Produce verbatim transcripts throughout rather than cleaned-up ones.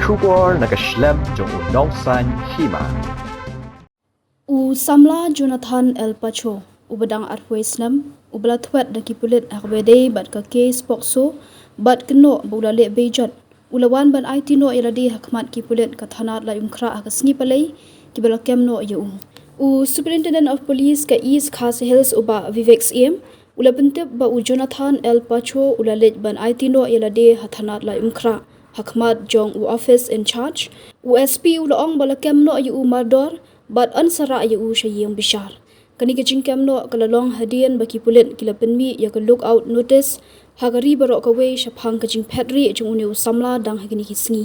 Khubor na ka shlem jong u Nongsaiñ Hima. U samla Jonathan El Pacho, uba dang arphew snem, uba la thwet da ki pulit ha kaba ïadei bad ka case POCSO, bad kynnoh ba u la leh beijot, u la wan ban aiti noh ïa lade ha khmat ki pulit ka thanat Laitumkhrah ha ka sngi Palei, kiba la kem noh ïa u. U Superintendent of Police ka East Khasi Hills, u Bah Vivek Syiem, u la pyntip ba u Jonathan El Pacho u la leit ban aiti noh ïa lade ha thanat Laitumkhrah, ha khmat jong u office in charge. U S P u la ong ba la kem noh ïa u mardor, bad yn sa rah ïa u sha ïing bishar. Kane ka jingkem noh ka la long hadien ba ki pulit ki la pynmih ïa ka lookout notice ha ka ri baroh kawei shaphang ka jingphet rieh jong une u samla dang ha kine ki sngi.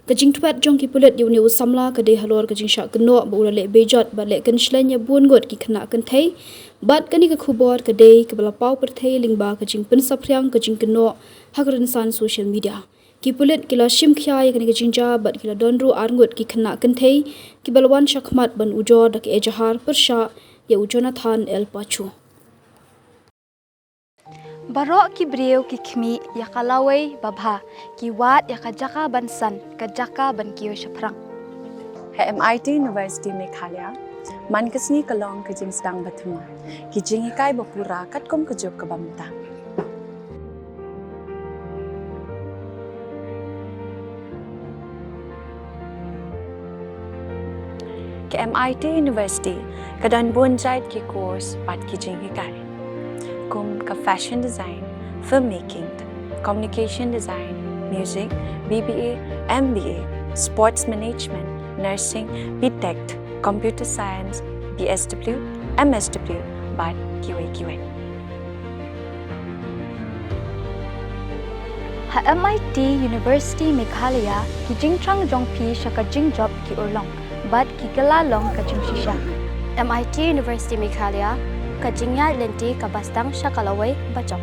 Ka jingthwet jong ki pulit ïa une u samla ka dei halor ka jingshah kynnoh ba u la leh beijot bad leh kynshleng ïa bun ngut ki khynnah kynthei. Bad kane ka khubor ka dei kaba la paw pyrthei lyngba ka jingpynsaphriang ka jingkynnoh ha ka rynsan social media. Ki pulit ki la shim khia ïa kane ka jingjia bad ki la don ruh ar ngut ki khynnah kynthei kiba la wan sha khmat ban ujor da ka ejahar pyrshah ïa u Jonathan El Pacho. Baroh ki briew ki khmih ïa ka lawei babha, ki wad ïa ka jaka ban san, ka jaka ban kiew shaphrang. Ha M I T University Meghalaya, man ka sngi ka long ka jingsdang bathymmai, ki jinghikai bapura katkum ka juk kaba mynta. Ka M I T University ka don bun jait ki course bad ki jinghikai, kum ka fashion design, filmmaking, communication design, music, B B A, M B A, sports management, nursing, B Tech, computer science, B S W, M S W, bad kiwei kiwei. Ha M I T University Meghalaya, ki jingthrang jong phi sha ka jingjop ki urlong, bad ki kylla long ka jingshisha. M I T University Meghalaya, ka jingïaid lynti kaba sdang sha ka lawei bajop.